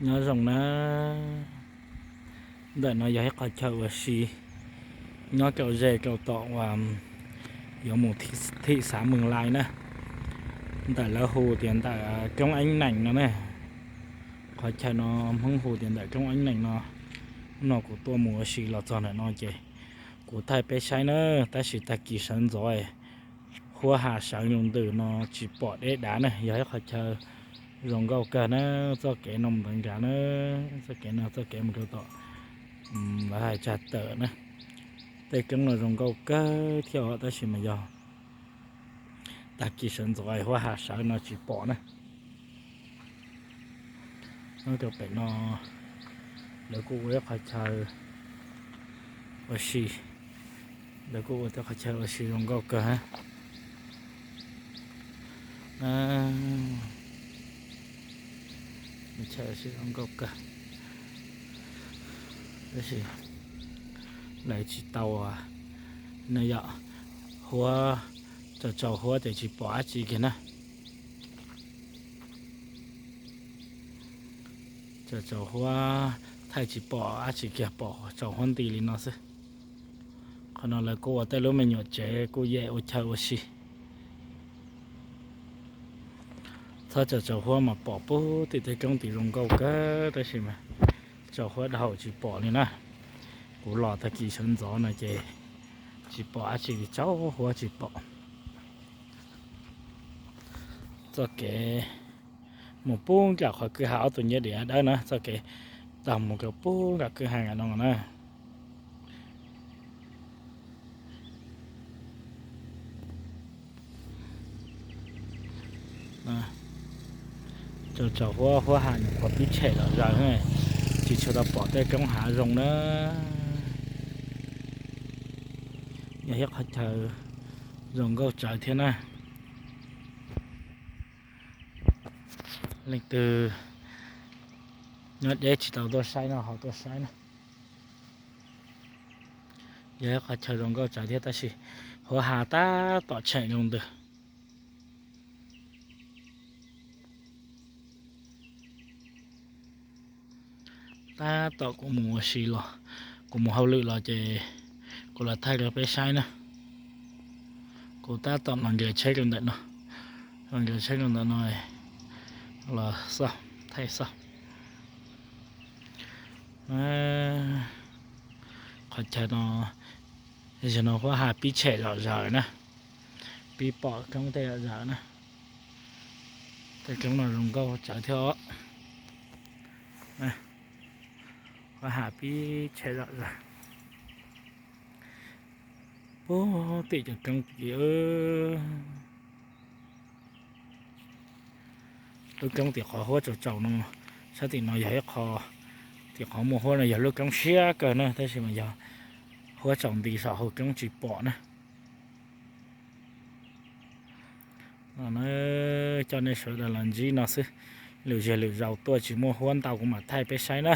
Nyob zoo na, ntawm no yog ib qhov chaw ua si nyob rau ze rau tom uas yuav mus thim xav Moos Lais na. Ntawm lawv hu tias ntawm roob Eeb Nees no ne. Qhov chaw no Hmoob hu tias ntawm roob Eeb Nees no. Hnub no kuv tuaj mus ua si los txog ntawm no ces kuv thaij peb saib na, tab sis tag kis sawv ntxov huab ha sawv nroo ntws no tsis pom deb dav na, yog ib qhov chaw zoo nkauj kawg na. Txoj kev no mus nrad na, txoj kev no txoj kev mus rau tom lawv hais tsag tawm na. Tej roob no zoo nkauj kawg thiab tab sis mas yog tag kis sawv ntxov huab ha sawv no tsis pom na. Nyob rau pem no lawv kuj ua ib qhov chaw ua si, lawv kuj ua tej qhov chaw ua si zoo nkauj kawg. Chaw zoo nkauj kawg, tab sis lawv tsis tau no yom, huab, tsaus tsaus huab ces tsis pom dab tsi kiag na. Tsaus tsaus huab thaij tsis pom dab tsi kiag, pom tsaus huab nti li no xwb. Qhov no lawv kuj ua tej lub me nyuam tsev kuj yam ua chaw ua si. Txhob tsaus tsaus huab mas pom puag tim tej roob tim zoo nkauj kawg tab sis mas tsaus huab dhau tsis pom li na. Kuv los tag kis sawv ntxov no ces tsis pom dab tsi li, tsaus huab tsis pom. Txoj kev mus puag nram qhov kwj ha ob tug ncej diav dawb na, txoj kev tag mus rau puag nram kwj ha no na. Tsaus tsaus huab, huab ha nyuam qhuav pib tshem zom zaws, tsis tshua tau pom tej roob hav zoo na. Yog ib qhov chaw zoo nkauj tsawv thiab na. Leej twg nyob deb tsis tau tuaj saib no ho tuaj saib na. Yog ib qhov chaw zoo nkauj tsawv thiab tab sis huab ha tab tom tshem zoo ntws. Tab tom kuv mus ua si los, kuv mus hauj lwm los ces kuv los thaij rau peb saib na. Kuv tab tom los nres tsheb rau ntawm no, los nres tsheb rau ntawm no los xauj, thaij xauj. Qhov chaw no, zaum no huab ha pib tshem zom zaws na, pib pom roob tej zom zaws na. Tej roob no zoo nkauj tsawv thiab os. Huab ha pib tshem zom zaws puag tim cov roob tid. Lub roob tim qhov huab tsaus tsaus no, sab tim no yog ib qho, tim qhov muaj huab no yog lub roob siab kawg na, tab sis mas yog huab tsaus nti saum hauv roob tsis pom na. No coj nej sawv daws los ntsib no xwb, lwm zig lwm zaus tuaj tsis muaj huab ntau kuv mam thaij peb saib na.